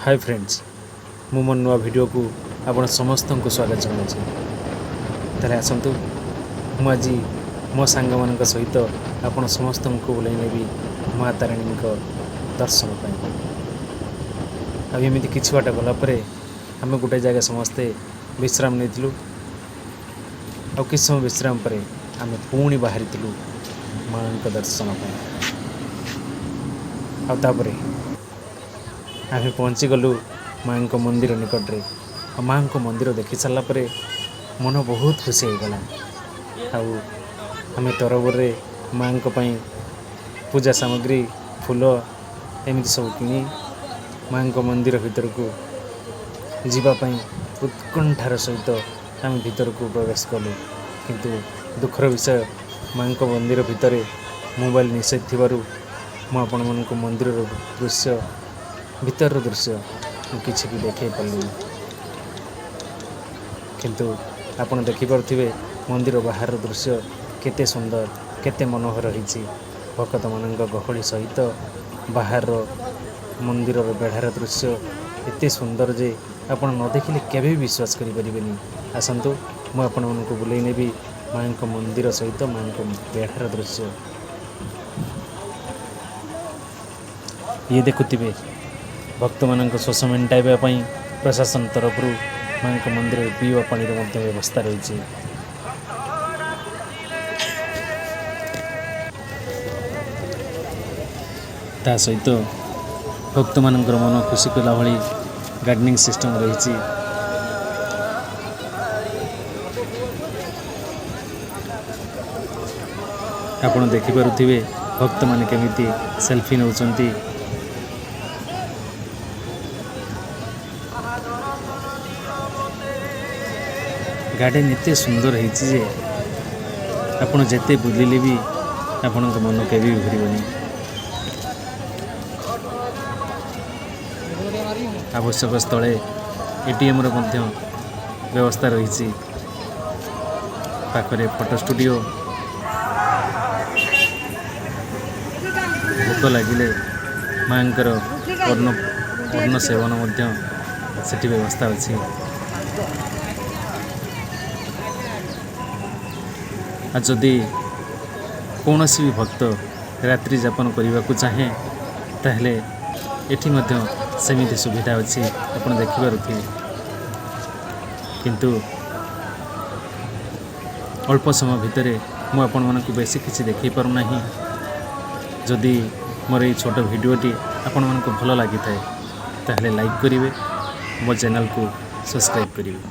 ହାଏ friends, ମୁଁ ମୋ ନୂଆ ଭିଡ଼ିଓକୁ ଆପଣ ସମସ୍ତଙ୍କୁ ସ୍ୱାଗତ ଜଣାଉଛି। ତାହେଲେ ଆସନ୍ତୁ, ମୁଁ ଆଜି ମୋ ସାଙ୍ଗମାନଙ୍କ ସହିତ ଆପଣ ସମସ୍ତଙ୍କୁ ବୁଲାଇ ନେବି ମା ତାରିଣୀଙ୍କ ଦର୍ଶନ ପାଇଁ। ଆଉ ଏମିତି କିଛି ବାଟ ଗଲା ପରେ ଆମେ ଗୋଟେ ଜାଗା ସମସ୍ତେ ବିଶ୍ରାମ ନେଇଥିଲୁ। ଆଉ କିଛି ସମୟ ବିଶ୍ରାମ ପରେ ଆମେ ପୁଣି ବାହାରିଥିଲୁ ମାଆଙ୍କ ଦର୍ଶନ ପାଇଁ। ଆଉ ତାପରେ ଆମେ ପହଞ୍ଚିଗଲୁ ମାଆଙ୍କ ମନ୍ଦିର ନିକଟରେ। ଆଉ ମାଆଙ୍କ ମନ୍ଦିର ଦେଖି ସାରିଲା ପରେ ମନ ବହୁତ ଖୁସି ହେଇଗଲା। ଆଉ ଆମେ ତରବରରେ ମାଆଙ୍କ ପାଇଁ ପୂଜା ସାମଗ୍ରୀ, ଫୁଲ ଏମିତି ସବୁ କିଣି ମାଆଙ୍କ ମନ୍ଦିର ଭିତରକୁ ଯିବା ପାଇଁ ଉତ୍କଣ୍ଠାର ସହିତ ଆମେ ଭିତରକୁ ପ୍ରବେଶ କଲୁ। କିନ୍ତୁ ଦୁଃଖର ବିଷୟ, ମାଆଙ୍କ ମନ୍ଦିର ଭିତରେ ମୋବାଇଲ ନିଷେଧ ଥିବାରୁ ମୁଁ ଆପଣମାନଙ୍କୁ ମନ୍ଦିରର ଦୃଶ୍ୟ, ଭିତରର ଦୃଶ୍ୟ ମୁଁ କିଛି ବି ଦେଖାଇ ପାରିଲିନି। କିନ୍ତୁ ଆପଣ ଦେଖିପାରୁଥିବେ ମନ୍ଦିର ବାହାରର ଦୃଶ୍ୟ କେତେ ସୁନ୍ଦର, କେତେ ମନୋହର ହେଇଛି। ଭକ୍ତମାନଙ୍କ ଗହଳି ସହିତ ବାହାରର ମନ୍ଦିରର ବେଢ଼ାର ଦୃଶ୍ୟ ଏତେ ସୁନ୍ଦର ଯେ ଆପଣ ନ ଦେଖିଲେ କେବେ ବି ବିଶ୍ୱାସ କରିପାରିବେନି। ଆସନ୍ତୁ, ମୁଁ ଆପଣମାନଙ୍କୁ ବୁଲେଇ ନେବି ମାଆଙ୍କ ମନ୍ଦିର ସହିତ ମାଆଙ୍କ ବେଢ଼ାର ଦୃଶ୍ୟ। ଇଏ ଦେଖୁଥିବେ, ଭକ୍ତମାନଙ୍କ ଶୋଷ ମେଣ୍ଟାଇବା ପାଇଁ ପ୍ରଶାସନ ତରଫରୁ ମାଆଙ୍କ ମନ୍ଦିରରେ ପିଇବା ପାଣିର ମଧ୍ୟ ବ୍ୟବସ୍ଥା ରହିଛି। ତା ସହିତ ଭକ୍ତମାନଙ୍କର ମନ ଖୁସି କଲା ଭଳି ଗାର୍ଡେନିଂ ସିଷ୍ଟମ୍ ରହିଛି। ଆପଣ ଦେଖିପାରୁଥିବେ ଭକ୍ତମାନେ କେମିତି ସେଲ୍ଫି ନେଉଛନ୍ତି। ଗାର୍ଡେନ୍ ଏତେ ସୁନ୍ଦର ହେଇଛି ଯେ ଆପଣ ଯେତେ ବୁଲିଲେ ବି ଆପଣଙ୍କ ମନ କେବେ ବି ଭରିବନି। ଆବଶ୍ୟକ ସ୍ଥଳେ ଏଟିଏମ୍ର ମଧ୍ୟ ବ୍ୟବସ୍ଥା ରହିଛି। ପାଖରେ ଫଟୋ ଷ୍ଟୁଡ଼ିଓ। ଭୋକ ଲାଗିଲେ ମାଆଙ୍କର ଅନ୍ନ ସେବନ ମଧ୍ୟ ସେଠି ବ୍ୟବସ୍ଥା ଅଛି। ଆଉ ଯଦି କୌଣସି ବି ଭକ୍ତ ରାତ୍ରି ଯାପନ କରିବାକୁ ଚାହେଁ, ତାହେଲେ ଏଠି ମଧ୍ୟ ସେମିତି ସୁବିଧା ଅଛି, ଆପଣ ଦେଖିପାରୁଥିବେ। କିନ୍ତୁ ଅଳ୍ପ ସମୟ ଭିତରେ ମୁଁ ଆପଣମାନଙ୍କୁ ବେଶୀ କିଛି ଦେଖାଇ ପାରୁନାହିଁ। ଯଦି ମୋର ଏଇ ଛୋଟ ଭିଡ଼ିଓଟି ଆପଣମାନଙ୍କୁ ଭଲ ଲାଗିଥାଏ, ତାହେଲେ ଲାଇକ୍ କରିବେ, ମୋ ଚ୍ୟାନେଲକୁ ସବସ୍କ୍ରାଇବ୍ କରିବେ।